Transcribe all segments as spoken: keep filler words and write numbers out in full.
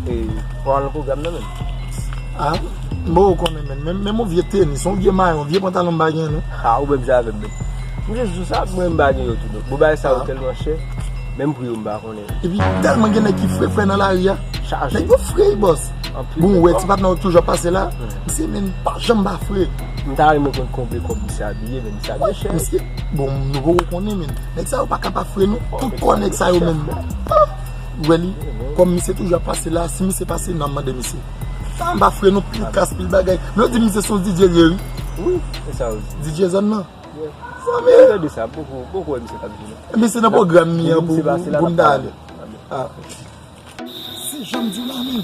E, pral nan pwogram nan menm. Ah, m poko konnen menm. Menm, menm yon vye tenis, yon vye mayo, yon vye pantalon m pa gen non. Ah, ou menm jan avè m menm. M jis di w sa, mwen m pa gen yo tou non. Bon, bagay sa yo tèlman chè, menm pri yo m pa konnen. Epi tèlman gen nèg ki fre fre nan lari a. Chaje. Nèg yo fre, bòs. Bon, ou wè ti patnè w toujou ap pase la. Misye menm pa janm pa fre. M ta renmen konn konbyen kòb misye abiye, men misye abiye chè. Misye, bon, nou poko konnen, men nèg sa yo pa ka pa fre non. Tout kò nèg sa yo menm. Ou wè li, kòm misye toujou ap pase la, si misye pase, n a mande misye. Sa m pa fre non, pil kas, pil bagay. Men yo di misye se yon D J li ye, wi. Wi, se sa yo di. D J zòn nan. Zanmi. Gade sa, poko, poko wè misye k ap jwe non. Misye nan pwogram li an pou, pou m ta ale. Ah. Se jan m di w la menm.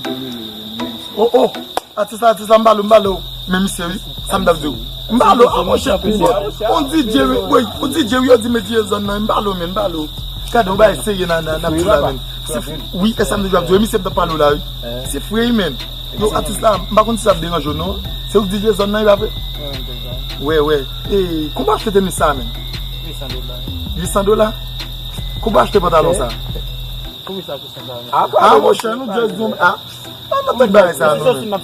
Oh, oh. Atis la, atis la, m pale w, m pale w. Men misye, wi. Sa m t ap di w. M pale w, ah, monchè. On D J, wi, wi, on D J, wi, yo di men D J zòn nan, m pale w, men, m pale w. Gade, yon bagay serye nan, nan, nan di la, men. Se fou, wi, e sa m te ap di w, e misye m t ap pale w la, wi. Se fre, wi, men. Yo, atis la, m pa konn si sa ap deranje w, non. Se ou k D J zòn nan, wi, pa vre? Wi, wè. E, konbyen w achte tenis sa, men? Uit san dola. Uit san dola? Konbyen w achte pantalon sa? Konbyen sa? Ah, monchè, nou just di, ah, ah, nan tout bagay sa, nou menm.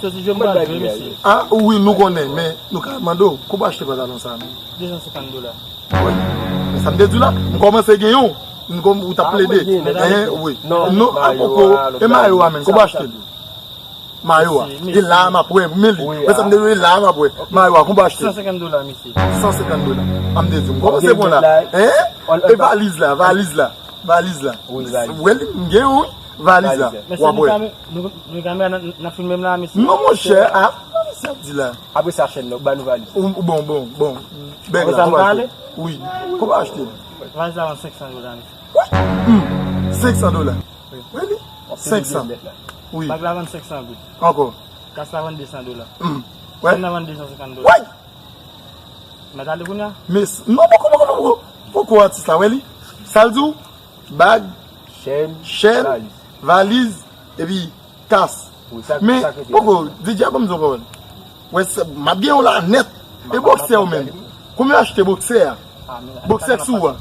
Ah, wi, nou konnen, men nou ka mande w, konbyen w achte pantalon sa, men? De san senkant dola. Wi. Men sa m te di w la, m kòmanse gen yon, m kòm ou t ap plede. Hein, wi. Non, a poko, e mayo a, men, konbyen w achte l? Mayo a. E la a m ap wè, men li. Men sa m te di w, e la a m ap wè. Mayo a, konbyen w achte l? San senkant dola, mesye. San senkant dola. A m te di w, m kòmanse bon la. Hein? E valiz la, valiz la. Valiz la. Wi, valiz. Wè li, m gen yon, wi. Valiz la. W ap wè. Mesye, nou ka, nou, nou kamera nan, nan filme m la, mesye. Non, monchè, ah, sa misye ap di la. Apre sa, chèn nan, ba nou valiz. Ou, ou bon, bon, bon. Bèg la, konbyen w achte? Wi. Konbyen w achte? Valiz la vann senk san dola, mesye. What? Hmm. Senk san dola. Wi. Really? Senk san. Wi. Bag la vann senk san goud. Ankò. Kas la vann de san dola. Hmm. Wè. Chèn nan vann de san senkant dola. Wè. Mèt ale kounye a? Men, non, poko, poko, poko. Poko atis la, wè li. Sa l di w? Bag, chèn, chèn, valiz, valiz, epi kas. Wi, sa, men, sa k rete poko, la. D J a ban m di yon pawòl. Wè, sa, m ap gen yon la nèt. E bòksè ou menm? Konbyen w achte bòksè a? Ah, men, bòksè k sou ou a?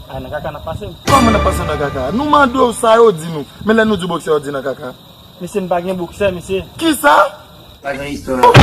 Ah, nan kaka n ap pase. Kòman n ap pase nan kaka? Nou mande w sa yo di nou. Men lè nou di bòksè yo di nan kaka. Mesye, m pa gen bòksè, mesye. Kisa? Pa gen istwa.